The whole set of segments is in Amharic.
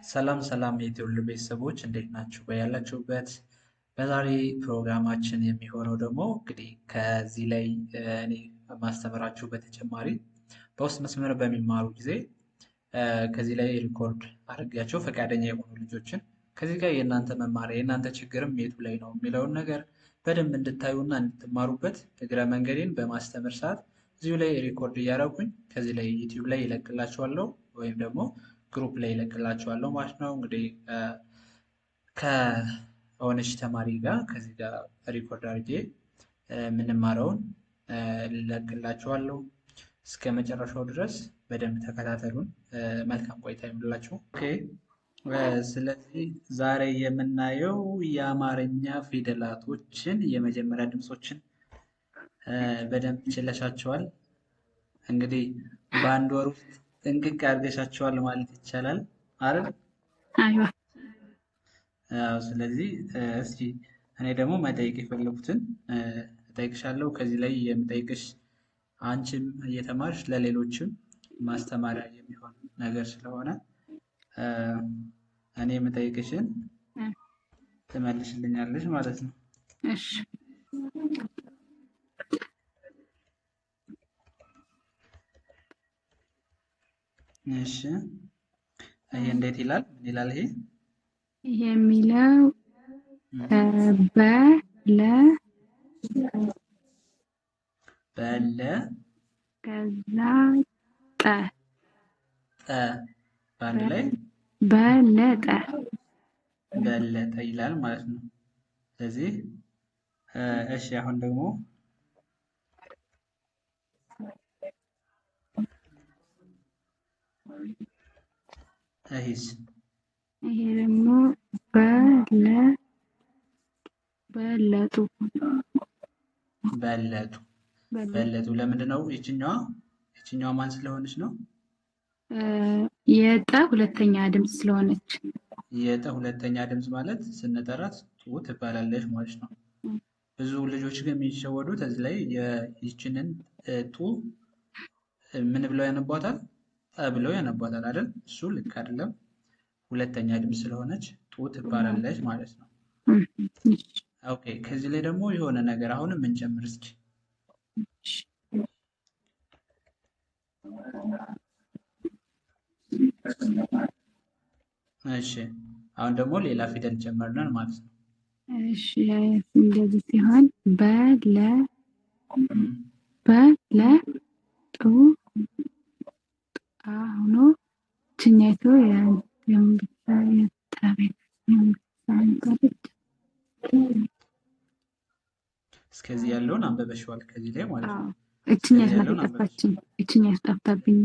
ሰላም ሰላም የኢትዮል ቤተሰቦች እንዴት ናችሁ? በያላችሁበት በዛሬ ፕሮግራማችን የሚሆነው ደግሞ እንግዲህ ከዚህ ላይ እኔ ማስተምራችሁ በተጨማሪ በውስጥ መስመር በሚማሩ ጊዜ ከዚህ ላይ record አድርጌያቸው ፈቃደኛ የሆኑ ልጆችን ከዚህ ጋር የእናንተ መማሪያ የእናንተ ችግርም የቱ ላይ ነው የሚለውን ነገር በደንብ እንድታዩና እንድትማሩበት እግረ መንገዴን በማስተምር ሰዓት እዚሁ ላይ record እያደረኩኝ ከዚህ ላይ ዩቲዩብ ላይ ይለቅላችኋለሁ ወይም ደግሞ group ላይ ይለቅላችኋለሁ ማለት ነው። እንግዲህ ከሆነች ተማሪ ጋር ከዚህ ጋር record አድርጌ የምንማረውን ልለቅላችኋለሁ። እስከ መጨረሻው ድረስ በደንብ ተከታተሉን። መልካም ቆይታ ይሁንላችሁ። Okay፣ ስለዚህ ዛሬ የምናየው የአማርኛ ፊደላቶችን የመጀመሪያ ድምፆችን በደንብ ችለሻቸዋል። እንግዲህ በአንድ ወር ውስጥ ጥንቅቅ አድርገሻቸዋል ማለት ይቻላል አይደል? አይዋ። አዎ። ስለዚህ እስኪ እኔ ደግሞ መጠየቅ የፈለጉትን እጠይቅሻለሁ። ከዚህ ላይ የምጠይቅሽ አንቺም እየተማርሽ ለሌሎችም ማስተማሪያ የሚሆን ነገር ስለሆነ እኔ የምጠይቅሽን ትመልሽልኛለሽ ማለት ነው። እሺ። እሺ፣ ይሄ እንዴት ይላል? ምን ይላል ይሄ? ይሄ የሚለው በለ በለ ከዛ ጠ ጠ በአንድ ላይ በለጠ በለጠ ይላል ማለት ነው። ስለዚህ እሺ፣ አሁን ደግሞ ይሄስ? ይሄ ደግሞ በለጡ በለጡ በለጡ። ለምንድን ነው ይችኛዋ ይችኛዋ ማን ስለሆነች ነው? የጠ ሁለተኛ ድምፅ ስለሆነች። የጠ ሁለተኛ ድምፅ ማለት ስንጠራት ጡ ትባላለች ማለት ነው። ብዙ ልጆች ግን የሚሸወዱት እዚህ ላይ ይችንን ጡ ምን ብለው ያነቧታል? ጠ ብለው ያነቧታል አይደል? እሱ ልክ አይደለም። ሁለተኛ ድምፅ ስለሆነች ጡ ትባላለች ማለት ነው። Okay፣ ከዚህ ላይ ደግሞ የሆነ ነገር አሁንም እንጨምር እስኪ። እሺ፣ አሁን ደግሞ ሌላ ፊደል ጨመርነን ማለት ነው። እሺ፣ እንደዚህ ሲሆን በለ በለ ጡ አሁኑ ችኛይቱ እስከዚህ ያለውን አንበበሽዋል ከዚህ ላይ ማለት ነው። እችኛይቱ ናት የጠፋችኝ። እችኛይቱ ጠፍታብኝ።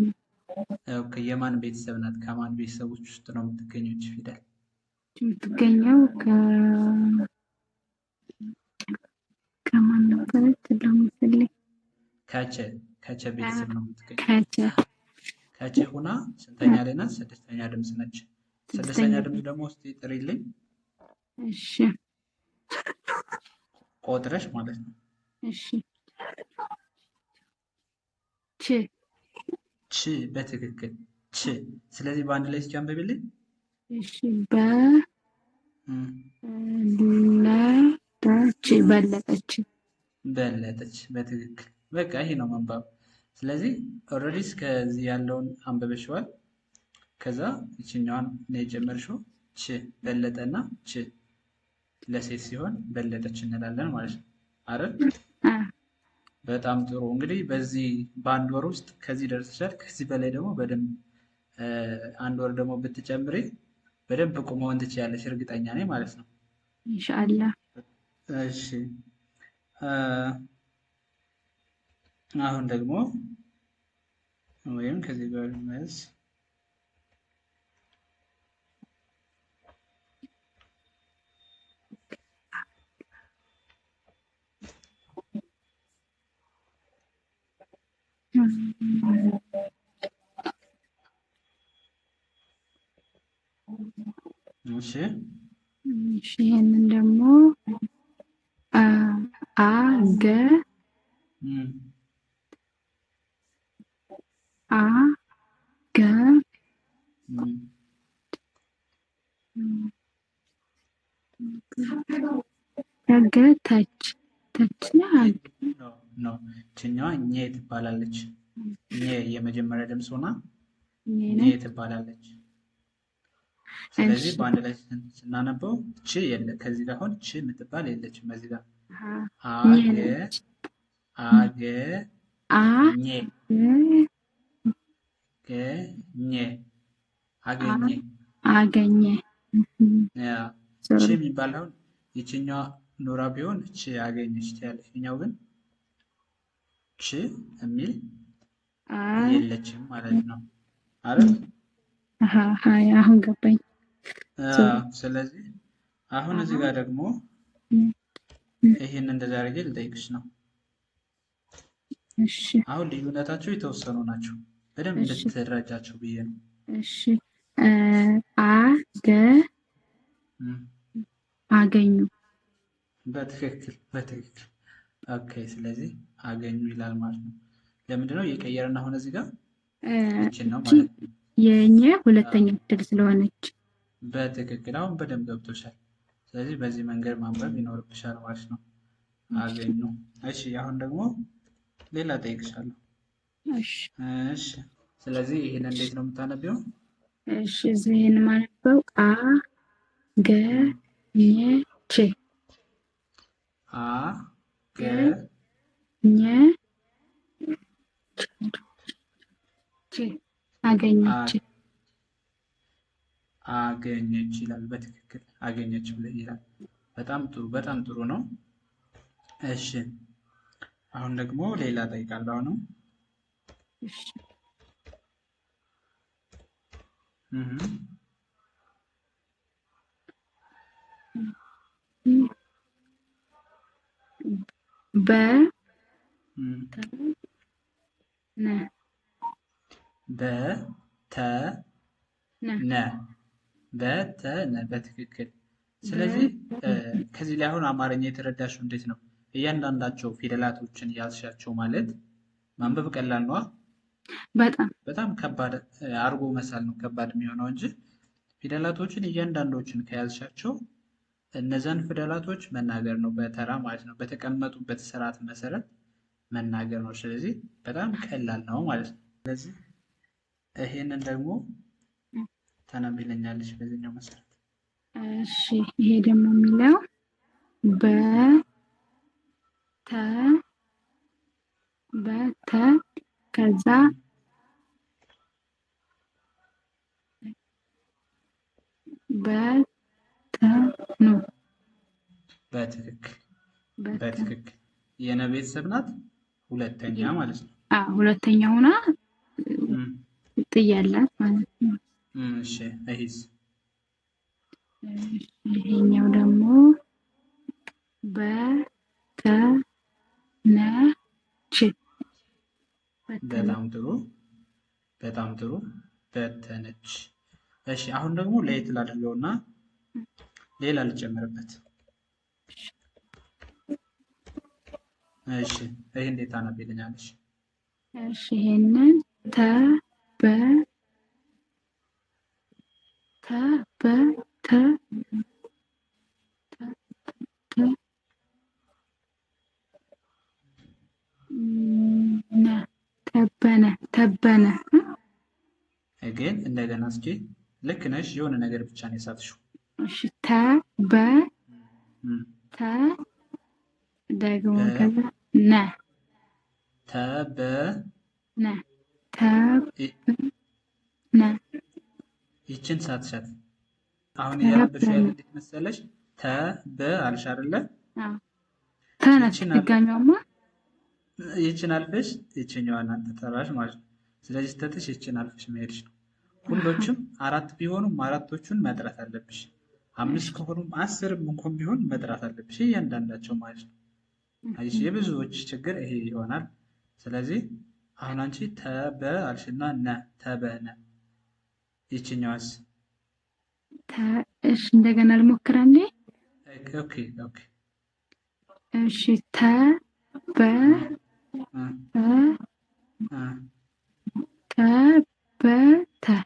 Okay፣ የማን ቤተሰብ ናት? ከማን ቤተሰቦች ውስጥ ነው የምትገኘው ይህች ፊደል? የምትገኘው ከማን ነበረች? ለምሳሌ ከቸ ከቸ ቤተሰብ ነው የምትገኘው። ከቸ ከቸ ሁና ስንተኛ ላይ ናት? ስድስተኛ ድምፅ ነች። ስድስተኛ ድምፅ ደግሞ እስኪ ጥሪልኝ። እሺ፣ ቆጥረሽ ማለት ነው። እሺ፣ ች ች በትክክል ች። ስለዚህ በአንድ ላይ እስኪ አንብቢልኝ። እሺ፣ በ ለ ች በለጠች በለጠች በትክክል በቃ ይሄ ነው መንባብ። ስለዚህ already እስከዚህ ያለውን አንብበሽዋል። ከዛ ይችኛዋን ነው የጨመርሽው ች በለጠና ች ለሴት ሲሆን በለጠች እንላለን ማለት ነው አይደል? በጣም ጥሩ። እንግዲህ በዚህ በአንድ ወር ውስጥ ከዚህ ደርሰሻል። ከዚህ በላይ ደግሞ በደንብ አንድ ወር ደግሞ ብትጨምሪ በደንብ ብቁ መሆን ትችያለሽ፣ እርግጠኛ ነኝ ማለት ነው። ኢንሻአላህ። እሺ፣ አሁን ደግሞ ወይም ከዚህ ጋር ልመለስ። እሺ እሺ፣ ይሄንን ደግሞ አ ገ አ ገ አገተች ተች No no፣ ይችኛዋ ኘ ትባላለች። ኘ የመጀመሪያ ድምፅ ሆና ኘ ትባላለች። ስለዚህ በአንድ ላይ ስናነበው ች የለ ከዚህ ጋር አሁን ች የምትባል የለችም። እዚህ ጋር አገ አገ ኘ ገኘ አገኘ አገኘ። ች የሚባል አሁን ይችኛዋ ኖራ ቢሆን ች አገኘች ትያለሽ። ይኸኛው ግን ች የሚል የለችም ማለት ነው አይደል? አሁን ገባኝ። ስለዚህ አሁን እዚህ ጋር ደግሞ ይህን እንደዛ አድርጌ ልጠይቅሽ ነው። አሁን ልዩነታቸው የተወሰኑ ናቸው። በደንብ እንድትረጃቸው ብዬ ነው። እሺ አገ አገኙ። በትክክል በትክክል። Okay ስለዚህ አገኙ ይላል ማለት ነው። ለምንድነው እየቀየረን አሁን እዚህ ጋር ይችን ነው ማለት ነው። የኛ ሁለተኛ ፊደል ስለሆነች በትክክል አሁን በደንብ ገብቶሻል። ስለዚህ በዚህ መንገድ ማንበብ ይኖርብሻል ማለት ነው። አገኙ። እሺ አሁን ደግሞ ሌላ ጠይቅሻለሁ። እሺ ስለዚህ ይህን እንዴት ነው የምታነቢው? እሺ እዚህን ማነበው አ ገ ኘ ች አ ገ ኘ ች አገኘች አገኘች ይላል። በትክክል አገኘች ይላል። በጣም ጥሩ በጣም ጥሩ ነው። እሺ አሁን ደግሞ ሌላ ጠይቃለሁ። አሁንም በ ነ በ ተ ነ በተ ነ በትክክል። ስለዚህ ከዚህ ላይ አሁን አማርኛ የተረዳሽው እንዴት ነው? እያንዳንዳቸው ፊደላቶችን ያዝሻቸው ማለት ማንበብ ቀላል ነዋ። በጣም በጣም ከባድ አርጎ መሳል ነው ከባድ የሚሆነው እንጂ ፊደላቶችን እያንዳንዶችን ከያዝሻቸው እነዛን ፊደላቶች መናገር ነው በተራ ማለት ነው። በተቀመጡበት ስርዓት መሰረት መናገር ነው። ስለዚህ በጣም ቀላል ነው ማለት ነው። ስለዚህ ይሄንን ደግሞ ታነቢልኛለሽ በዚህኛው መሰረት። እሺ ይሄ ደግሞ የሚለው በ ተ በተ ከዛ በተኑ በትክክል በትክክል የነ ቤተሰብ ናት። ሁለተኛ ማለት ነው። አዎ ሁለተኛ ሆና ጥያላት ማለት ነው። እሺ ይሄስ? ይሄኛው ደግሞ በተነች። በጣም ጥሩ በጣም ጥሩ በተነች። እሺ አሁን ደግሞ ለየት ላድርገውና ሌላ ልጨምርበት። እሺ ይሄ እንዴት ታነቢልኛለሽ? እሺ ይሄንን ተ በ ተ በ ተ ተ ነ ተበነ ተበነ። ግን እንደገና እስኪ ልክ ነሽ፣ የሆነ ነገር ብቻ ነው የሳትሽው። እሺ ተ በ ተ ደግሞ ከዛ ነ ተ በ ነ ተ ነ ይችን ሳትሻት። አሁን እያነበብሽ ያለ እንዴት መሰለሽ? ተ በ አልሽ አይደለ? አዎ ተ ናት ድጋሚዋማ። ይችን አልፈሽ ይችኛዋን ተጠራሽ ማለት ነው። ስለዚህ ስተትሽ ይችን አልፈሽ መሄድሽ ነው። ሁሎችም አራት ቢሆኑም አራቶቹን መጥራት አለብሽ። አምስት ከሆኑም 10ም እንኳን ቢሆን መጥራት አለብሽ እያንዳንዳቸው ማለት ነው። አየሽ የብዙዎች ችግር ይሄ ይሆናል። ስለዚህ አሁን አንቺ ተበ አልሽና ነ ተበነ። ይችኛዋስ? እሺ እንደገና ልሞክር አንዴ። Okay okay። እሺ ተ በ ተ ተ በ ተ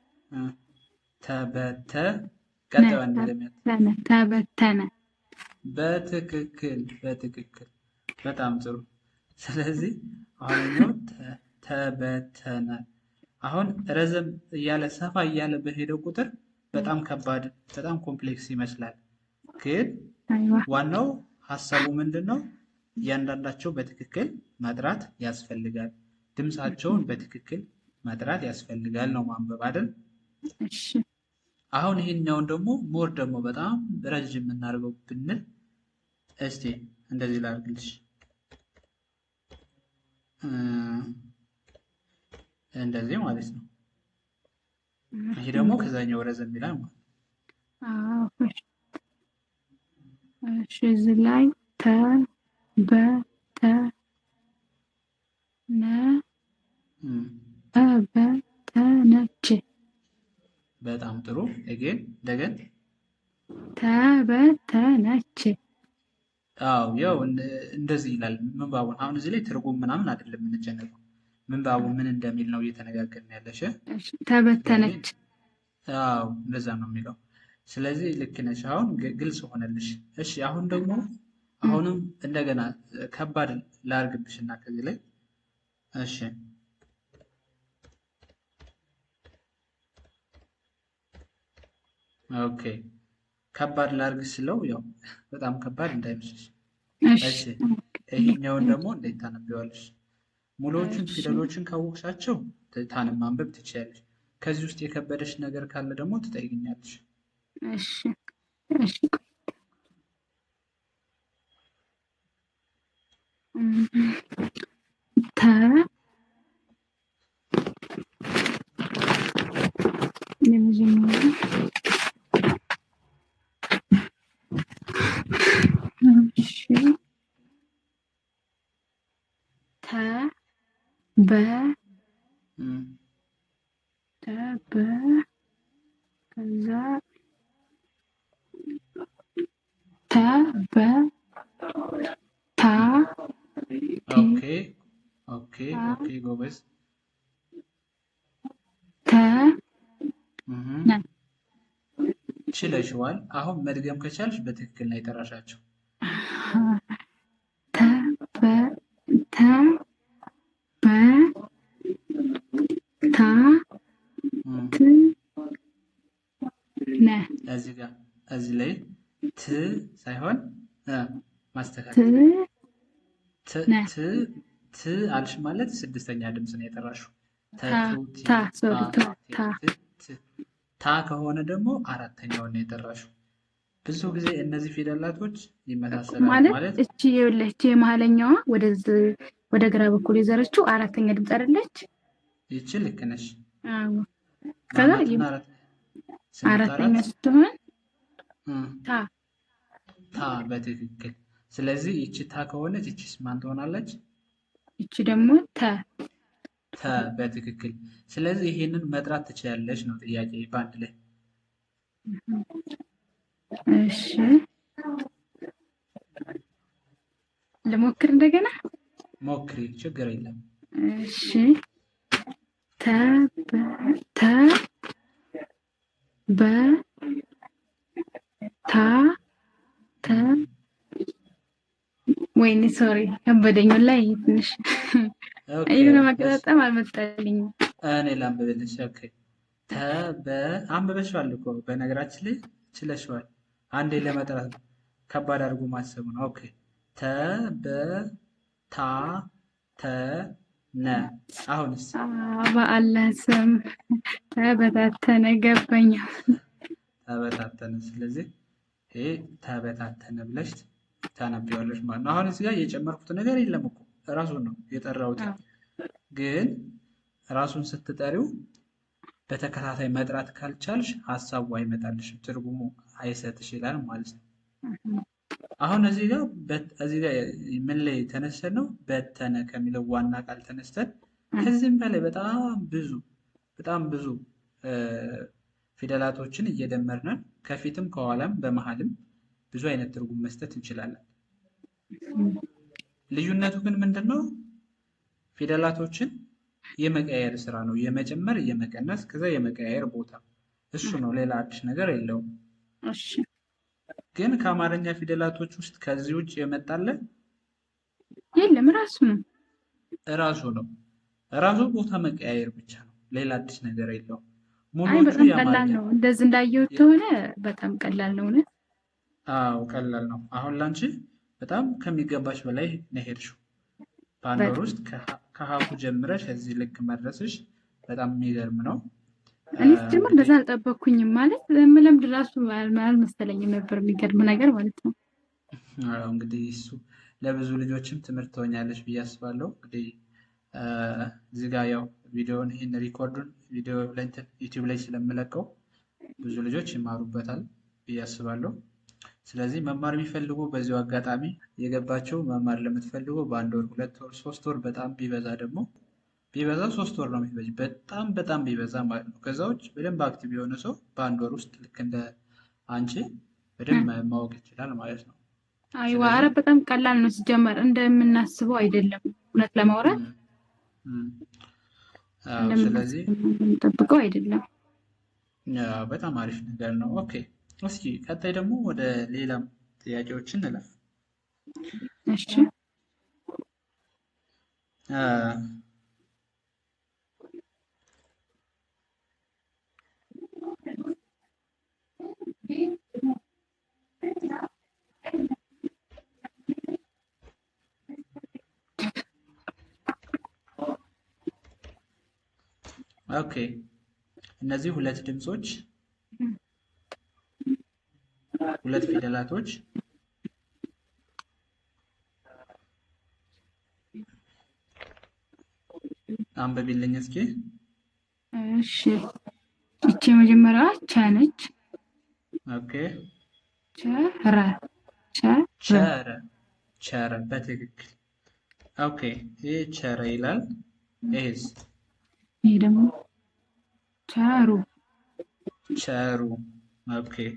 ተበተ ቀጥበን እንደሚያት ተበተነ። በትክክል በትክክል፣ በጣም ጥሩ። ስለዚህ አሁንኛው ተበተነ። አሁን ረዘም እያለ ሰፋ እያለ በሄደው ቁጥር በጣም ከባድ በጣም complex ይመስላል። ግን አይዋ ዋናው ሀሳቡ ምንድን ነው? እያንዳንዳቸው በትክክል መጥራት ያስፈልጋል። ድምፃቸውን በትክክል መጥራት ያስፈልጋል ነው ማንበብ አይደል? እሺ አሁን ይሄኛውን ደግሞ more ደግሞ በጣም ረዥም የምናደርገው ብንል እስቲ እንደዚህ ላድርግልሽ። እ፣ እንደዚህ ማለት ነው። ይሄ ደግሞ ከዛኛው ረዘም ይላል ማለት ነው። አዎ እሺ እሺ እዚህ ላይ ተ በ ተ ነ እም፣ ተ በ ተ ነች በጣም ጥሩ። again እንደገን ተ በ ተ ነች። አዎ ያው እንደዚህ ይላል ምንባቡን። አሁን እዚህ ላይ ትርጉም ምናምን አይደለም የምንጨነቀው፣ ምንባቡ ምን እንደሚል ነው እየተነጋገርን ያለሽ። እሺ ስለዚህ ተበተነች። አዎ እንደዛ ነው የሚለው። ስለዚህ ልክ ነሽ። አሁን ግልጽ ሆነልሽ። እሺ አሁን ደግሞ አሁንም እንደገና ከባድ ላርግብሽና ከዚህ ላይ እሺ okay ከባድ ላርግ ስለው ያው በጣም ከባድ እንዳይመስልሽ። እሺ እሺ ይሄኛውን ደግሞ እንዴት ታነቢዋለሽ? ሙሉዎቹን እሺ ፊደሎችን ካወቅሻቸው ታንም ማንበብ ትችያለሽ። ከዚህ ውስጥ የከበደሽ ነገር ካለ ደግሞ ትጠይቅኛለሽ። እሺ እሺ ተ የመጀመሪያው እሺ ተ በ እም፣ ተ በ ከዛ ተ በ ታ እም። ቲ okay okay ታ okay ጎበዝ። ተ እህ ነ ችለሽዋል። አሁን መድገም ከቻልሽ በትክክል ነው የጠራሻቸው። ተ በ ተ በ ታ እም፣ ት ነ እዚህ ጋር እዚህ ላይ ት ሳይሆን እ ት ማስተካከል ት ነ ት ት አልሽ ማለት ስድስተኛ ድምፅ ነው የጠራሽው። ተ ታ ቱ ቲ ታ አ sorry ታ ቴ ታ ት ት ታ ከሆነ ደግሞ አራተኛውን ነው የጠራሽው። ብዙ ጊዜ እነዚህ ፊደላቶች ይመሳሰላሉ ማለት ማለት እቺ ይኸውልህ እቺ የመሀለኛዋ ወደዚህ ወደ ግራ በኩል የዘረችው አራተኛ ድምፅ አይደለች? ይቺ ልክ ነሽ። አዎ። ከዛ ማናትና አራት አራተኛ ስንጠራት ስትሆን እ፣ ታ ታ በትክክል። ስለዚህ ይቺ ታ ከሆነች ይቺስ ማን ትሆናለች? እቺ ደግሞ ተ ተ በትክክል። ስለዚህ ይሄንን መጥራት ትችያለሽ ነው ጥያቄ በአንድ ላይ። እሺ ልሞክር እንደገና። ሞክሪ፣ ችግር የለም። እሺ ተ በ ተ በ ታ ተ እም። ወይኔ sorry ከበደኝ ላይ ትንሽ okay የሆነ እሺ፣ ማገጣጠም አልመጣልኝም። እኔ ላንብብልሽ። okay ተ በ አንብበሽዋል እኮ በነገራችን ላይ ችለሽዋል። አንዴ ለመጥራት ነው ከባድ አድርጎ ማሰቡ ነው። okay ተ በ ታ ተ ነ። አሁንስ በአላህ ስም ተበታተነ ገባኝ። ተበታተነ። ስለዚህ ይሄ ተበታተነ ብለሽ ታነቢዋለሽ ማለት ነው። አሁን እዚህ ጋር የጨመርኩት ነገር የለም እኮ ራሱን ነው የጠራሁት። ግን ራሱን ስትጠሪው በተከታታይ መጥራት ካልቻልሽ ሀሳቡ አይመጣልሽም፣ ትርጉሙ አይሰጥሽ ይላል ማለት ነው። አሁን እዚህ ጋር እዚህ ጋር ምን ላይ ተነስተን ነው? በተነ ከሚለው ዋና ቃል ተነስተን ከዚህም በላይ በጣም ብዙ በጣም ብዙ ፊደላቶችን እየደመርነን ከፊትም ከኋላም በመሀልም ብዙ አይነት ትርጉም መስጠት እንችላለን። ልዩነቱ ግን ምንድን ነው? ፊደላቶችን የመቀያየር ስራ ነው። የመጨመር፣ የመቀነስ፣ ከዛ የመቀያየር ቦታ እሱ ነው። ሌላ አዲስ ነገር የለውም። እሺ ግን ከአማርኛ ፊደላቶች ውስጥ ከዚህ ውጭ የመጣለ የለም ራሱ ነው። እራሱ ነው። እራሱ ቦታ መቀያየር ብቻ ነው። ሌላ አዲስ ነገር የለውም። አይ ሙሉዎቹ በጣም ቀላል የአማርኛ ነው። እንደዚህ እንዳየሁት ከሆነ በጣም ቀላል ነው እውነት። አዎ ቀላል ነው። አሁን ላንቺ በጣም ከሚገባሽ በላይ ነው የሄድሽው። በአንድ ወር በጣም ውስጥ ከሀሁ ጀምረሽ እዚህ ልክ መድረስሽ በጣም የሚገርም ነው። እኔ ስጀምር እንግዲህ እንደዛ አልጠበቅኩኝም። ማለት የምለምድ ራሱ አልመሰለኝም ነበር። የሚገርም ነገር ማለት ነው። አዎ እንግዲህ እሱ ለብዙ ልጆችም ትምህርት ትሆኛለሽ ብዬ አስባለሁ። እንግዲህ እዚህ ጋር ያው ቪዲዮውን ይህን record ኡን ቪዲዮ ላይ እንትን ዩቲዩብ ላይ ስለምለቀው ብዙ ልጆች ይማሩበታል ብዬ አስባለሁ። ስለዚህ መማር የሚፈልጉ በዚሁ አጋጣሚ የገባቸው መማር ለምትፈልጉ በአንድ ወር፣ 2 ወር፣ 3 ወር በጣም ቢበዛ ደግሞ ቢበዛ 3 ወር ነው የሚፈጅ። በጣም በጣም ቢበዛ ማለት ነው። ከዛ ውጭ በደንብ active የሆነ ሰው በአንድ ወር ውስጥ ልክ እንደ አንቺ በደንብ ማወቅ ይችላል ማለት ነው። አይዋ ኧረ ስለዚህ በጣም ቀላል ነው ሲጀመር፣ እንደምናስበው አይደለም። እውነት ለማውራት እም፣ እም፣ አዎ ስለዚህ እንደምናስበው እንደምንጠብቀው አይደለም። ያው በጣም አሪፍ ነገር ነው። Okay እስኪ ቀጣይ ደግሞ ወደ ሌላም ጥያቄዎችን እንለፍ። እሺ አ፣ Okay እነዚህ ሁለት ድምጾች ሁለት ፊደላቶች አንብቢልኝ እስኪ። እሺ ይቺ የመጀመሪያዋ ቸ ነች። Okay ቸ ረ ቸ ረ ቸረ ቸረ በትክክል። Okay ይህ ቸረ ይላል። ይሄስ ይሄ ደግሞ ቸሩ ቸሩ። Okay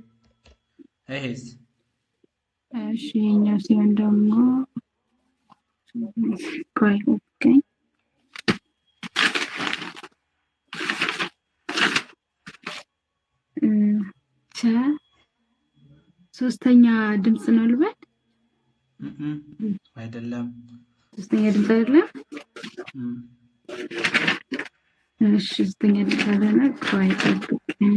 ይሄስ እሺ ይሄኛው ሲሆን ደግሞ ቆይ okay እ፣ ቸ ሶስተኛ ድምፅ ነው ልበል። እም፣ አይደለም። ሶስተኛ ድምፅ አይደለም። እም፣ እሺ ሶስተኛ ድምፅ አልሆነ። ቆይ ጠብቀኝ።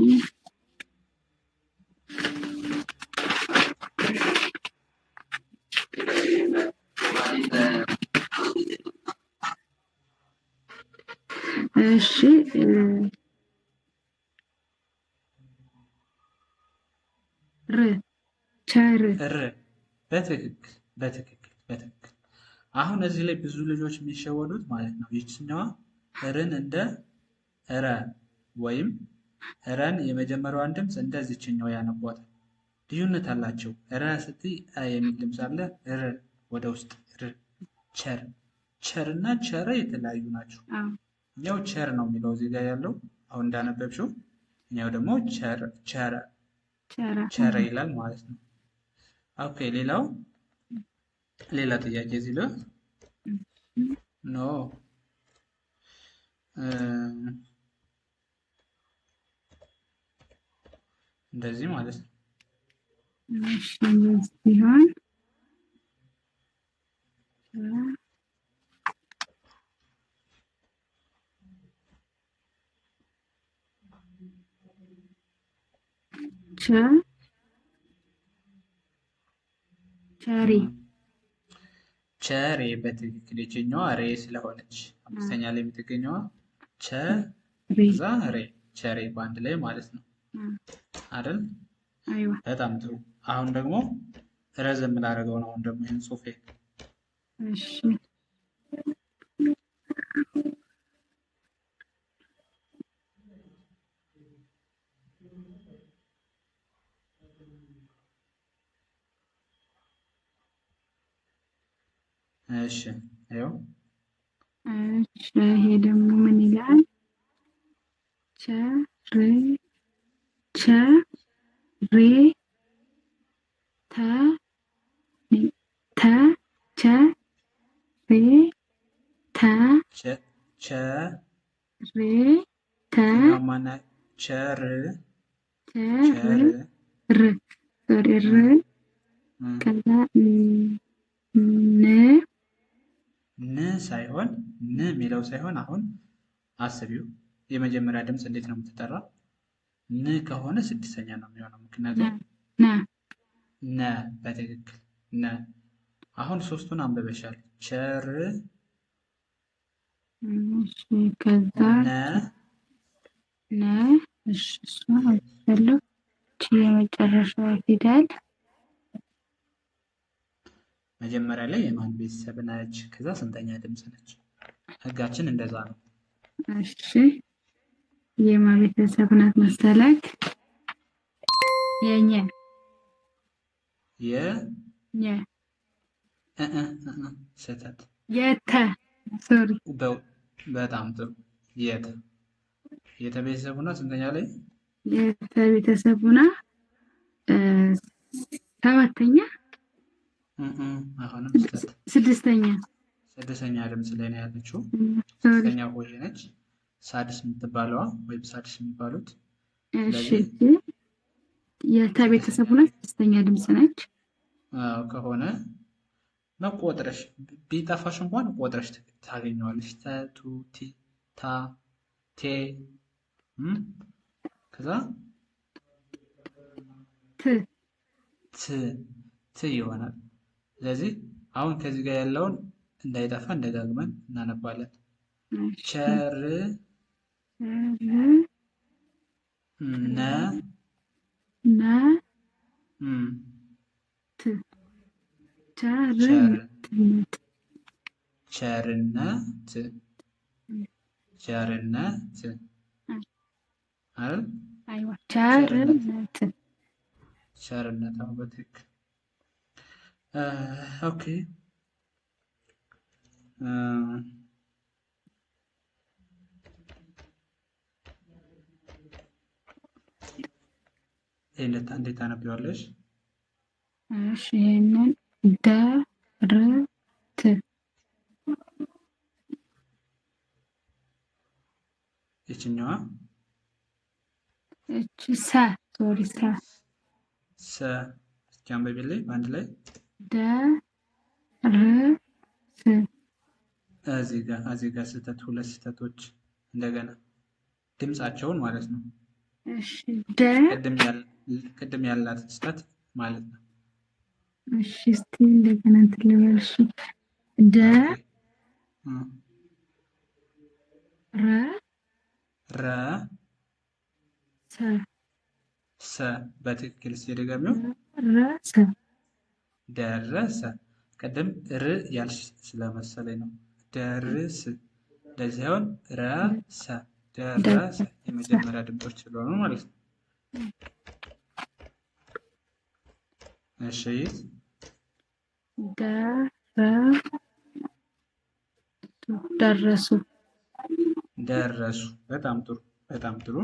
እሺ እ፣ ር ቸር ር በትክክል በትክክል በትክክል። አሁን እዚህ ላይ ብዙ ልጆች የሚሸወዱት ማለት ነው ይችኛዋ ርን እንደ ረ ወይም ረን የመጀመሪያዋን ድምፅ እንደዚችኛው ያነቧታል። ልዩነት አላቸው። ረ ስትይ አ የሚል ድምፅ አለ። ር ወደ ውስጥ ር ቸር ቸር እና ቸረ የተለያዩ ናቸው። አዎ እኛው ቸር ነው የሚለው እዚህ ጋር ያለው አሁን እንዳነበብሽው፣ እኛው ደግሞ ቸር ቸረ ቸረ ቸረ ይላል ማለት ነው። Okay ሌላው ሌላ ጥያቄ እዚህ ላይ no እ፣ እንደዚህ ማለት ነው። እሺ እንደዚህ ሲሆን ቸ ቸሪ እም፣ ቸሬ በትክክል ይችኛዋ ሬ ስለሆነች አምስተኛ ላይ የምትገኘዋ ቸ ሬ ከዛ ሬ ቸሬ በአንድ ላይ ማለት ነው አይደል? አይዋ በጣም ጥሩ። አሁን ደግሞ ረዘም ላደርገው ነው። አሁን ደግሞ ይህን ጽሁፌ እሺ እሺ ይኸው እሺ ይሄ ደግሞ ምን ይላል? ቸ ር ቸ ሬ ተ ተ ቸ ሬ ተ ቸ ቸ ሬ ተ ይችኛዋ ማና ቸር ቸ ቸር ር ር sorry ር እ፣ ከዛ ን ን ሳይሆን ን የሚለው ሳይሆን አሁን አስቢው የመጀመሪያ ድምፅ እንዴት ነው የምትጠራ? ን ከሆነ ስድስተኛ ነው የሚሆነው። ምክንያቱም ነ ነ በትክክል ነ። አሁን ሶስቱን አንብበሻል። ቸር እሺ ከዛ ነ ነ እሺ እሷን አውጥቻለሁ። እቺ የመጨረሻዋ ፊደል መጀመሪያ ላይ የማን ቤተሰብ ነች? ከዛ ስንተኛ ድምፅ ነች? ህጋችን እንደዛ ነው። እሺ የማ ቤተሰብ ናት መሰለክ? የኘ የ ኘ እ እ እ ስህተት። የተ sorry በጣም ጥሩ። የተ የተ ቤተሰብ ሆና ስንተኛ ላይ? የተ ቤተሰብ ሆና ሰባተኛ አሁንም ስህተት። ስድስተኛ ስድስተኛ ድምፅ ላይ ነው ያለችው። ስድስተኛ ሆሄ ነች። ሳድስ የምትባለዋ ወይም ሳድስ የሚባሉት። እሺ የተ ቤተሰብ ሆና ስድስተኛ ድምፅ ነች ከሆነ መቆጥረሽ ቢጠፋሽ እንኳን ቆጥረሽ ታገኘዋለሽ። ተ ቱ ቲ ታ ቴ ከዛ ት ት ት ይሆናል። ስለዚህ አሁን ከዚህ ጋር ያለውን እንዳይጠፋ እንደጋግመን እናነባለን። ቸር ነ ነ ት ቸርነት ቸርነት ቸርነት አይደል? አይዋ ቸርነት ቸርነት። አሁን በትክክል okay። እንዴት ታነቢዋለሽ? እሺ ይሄንን ደርት ይችኛዋ እቺ ሰ sorry ሰ ሰ እስኪ አንብቢልኝ በአንድ ላይ ደርስ እዚህ ጋር ስህተት፣ ሁለት ስህተቶች እንደገና ድምፃቸውን ማለት ነው። እሺ ደ ቅድም ያላት ስህተት ማለት ነው። እሺ እስቲ እንደገና እንትን ልበል። እሺ ደ ረ ረ ሰ ሰ በትክክል ሲደገሚው ረሰ ደረሰ። ቅድም ር ያልሽ ስለመሰለኝ ነው። ደርስ እንደዚህ ሳይሆን ረሰ ደረሰ የመጀመሪያ ድምፆች ስለሆኑ ማለት ነው። እሺ ደረሱ ደረሱ። በጣም ጥሩ በጣም ጥሩ።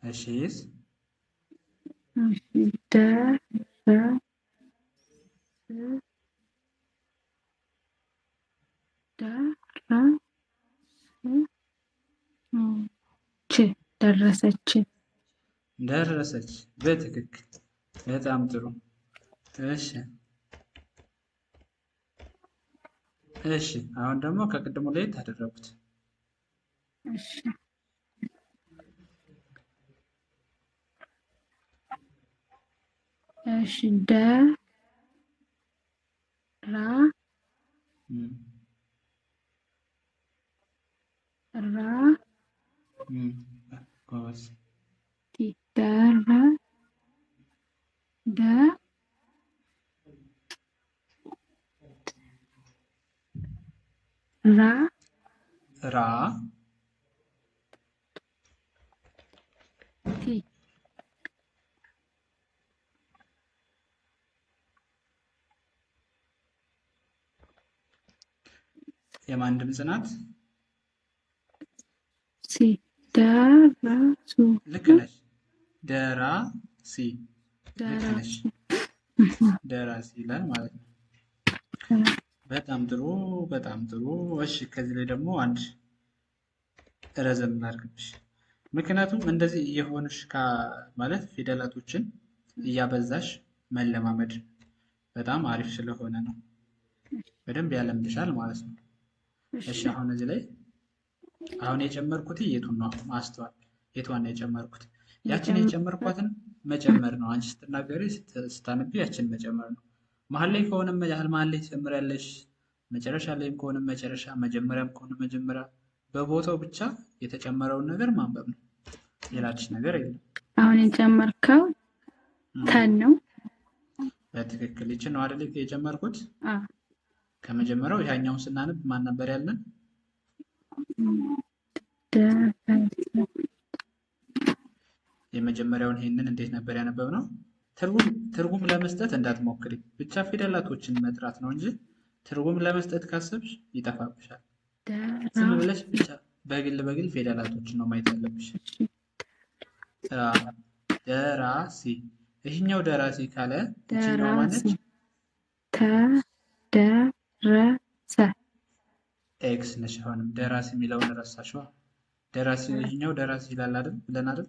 እሺ ደረሰች ደረሰች። በትክክል በጣም ጥሩ። እሺ እሺ አሁን ደግሞ ከቅድሙ ላይ ታደረጉት። እሺ እሺ ደ ራ ራ ጎበዝ ቲ ደራ ደ ራ ራ ቲ የማን ድምፅ ናት? ሲ ደራሱ ልክ ነሽ። ደራሲ ልክ ነሽ። ደራሲ ይላል ማለት ነው። በጣም ጥሩ በጣም ጥሩ። እሺ ከዚህ ላይ ደግሞ አንድ ረዘም እናድርግብሽ። ምክንያቱም እንደዚህ እየሆንሽ ማለት ፊደላቶችን እያበዛሽ መለማመድ በጣም አሪፍ ስለሆነ ነው። በደንብ ያለምድሻል ማለት ነው። እሺ እሺ አሁን እዚህ ላይ አሁን የጨመርኩት የቱን ነው? ማስተዋል የቷን ነው የጨመርኩት? ያችን የጨመርኳትን መጨመር ነው። አንቺ ስትናገሪ ስታነቢ ያችን መጨመር ነው። መሀል ላይ ከሆነ ያህል መሀል ላይ ትጨምሪያለሽ። መጨረሻ ላይም ከሆነ መጨረሻ፣ መጀመሪያም ከሆነ መጀመሪያ፣ በቦታው ብቻ የተጨመረውን ነገር ማንበብ ነው። ሌላ አዲስ ነገር የለም። አሁን የጨመርከው ተን ነው። በትክክል ይችን ነው አይደል የጨመርኩት? አዎ። ከመጀመሪያው ያኛውን ስናነብ ማን ነበር ያለን? ደረሰ። የመጀመሪያውን ይሄንን እንዴት ነበር ያነበብነው? ትርጉም ለመስጠት እንዳትሞክሪ፣ ብቻ ፊደላቶችን መጥራት ነው እንጂ ትርጉም ለመስጠት ካሰብሽ ይጠፋብሻል። ዝም ብለሽ ብቻ በግል በግል ፊደላቶችን ነው ማየት ያለብሽ። ደራሲ፣ ይህኛው ደራሲ ካለ ይችኛው ማነች? ተደረሰ። X ነሽ። አሁንም ደራሲ የሚለውን ረሳሽዋ። ደራሲ ይህኛው ደራሲ ይላል አይደል? ብለን አይደል?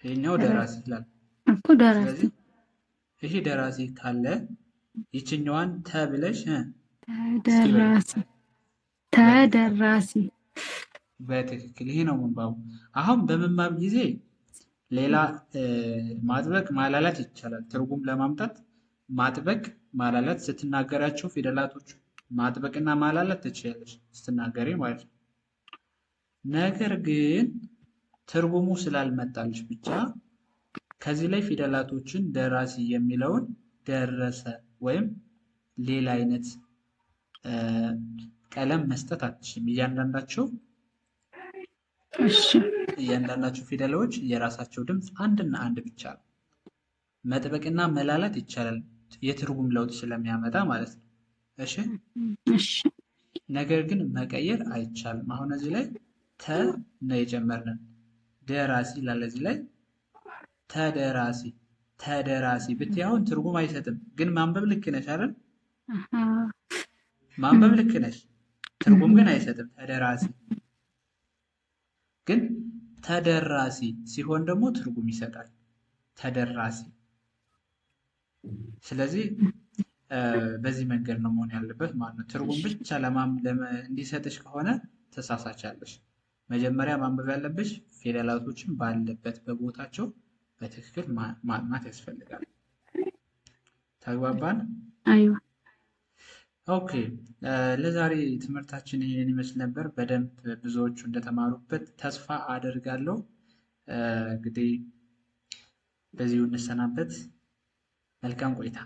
ይህኛው ደራሲ ይላል እኮ ደራሲ። ስለዚህ ይሄ ደራሲ ካለ ይችኛዋን ተ ብለሽ ተደራሲ ተደራሲ። በትክክል ይሄ ነው ምንባቡ። አሁን በምንባብ ጊዜ ሌላ ማጥበቅ ማላላት ይቻላል። ትርጉም ለማምጣት ማጥበቅ ማላላት ስትናገራቸው ፊደላቶች ማጥበቅና ማላላት ትችያለሽ ስትናገሪ ማለት ነው። ነገር ግን ትርጉሙ ስላልመጣልሽ ብቻ ከዚህ ላይ ፊደላቶችን ደራሲ የሚለውን ደረሰ ወይም ሌላ አይነት ቀለም መስጠት አትችይም። እያንዳንዳቸው ፊደሎች የራሳቸው ድምፅ አንድና አንድ ብቻ ነው። መጥበቅና መላላት ይቻላል የትርጉም ለውጥ ስለሚያመጣ ማለት ነው። እሺ፣ ነገር ግን መቀየር አይቻልም። አሁን እዚህ ላይ ተ ነው የጨመርነን። ደራሲ ይላል እዚህ ላይ ተደራሲ ተደራሲ ብትይ አሁን ትርጉም አይሰጥም። ግን ማንበብ ልክ ነሽ አይደል? ማንበብ ልክ ነሽ፣ ትርጉም ግን አይሰጥም። ተደራሲ ግን ተደራሲ ሲሆን ደግሞ ትርጉም ይሰጣል። ተደራሲ። ስለዚህ በዚህ መንገድ ነው መሆን ያለበት ማለት ነው። ትርጉም ብቻ እንዲሰጥሽ ከሆነ ተሳሳቻለሽ። መጀመሪያ ማንበብ ያለብሽ ፊደላቶችን ባለበት በቦታቸው በትክክል ማጥናት ያስፈልጋል። ተግባባን? አይዋ። Okay፣ ለዛሬ ትምህርታችን ይህንን ይመስል ነበር። በደንብ ብዙዎቹ እንደተማሩበት ተስፋ አደርጋለሁ። እንግዲህ በዚሁ እንሰናበት። መልካም ቆይታ።